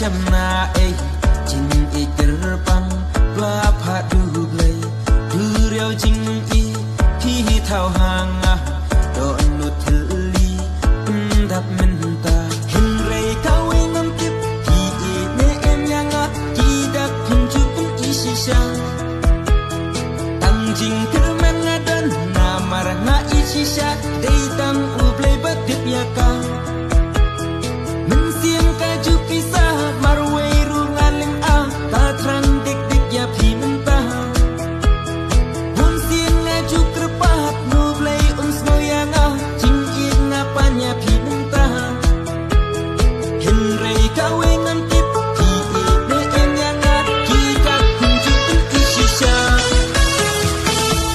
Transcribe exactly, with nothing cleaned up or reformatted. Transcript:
Em na ei, jing i kyrpang, ba pha du blei, du riau jing i, hi hi thau hanga, do nu thili, ndap men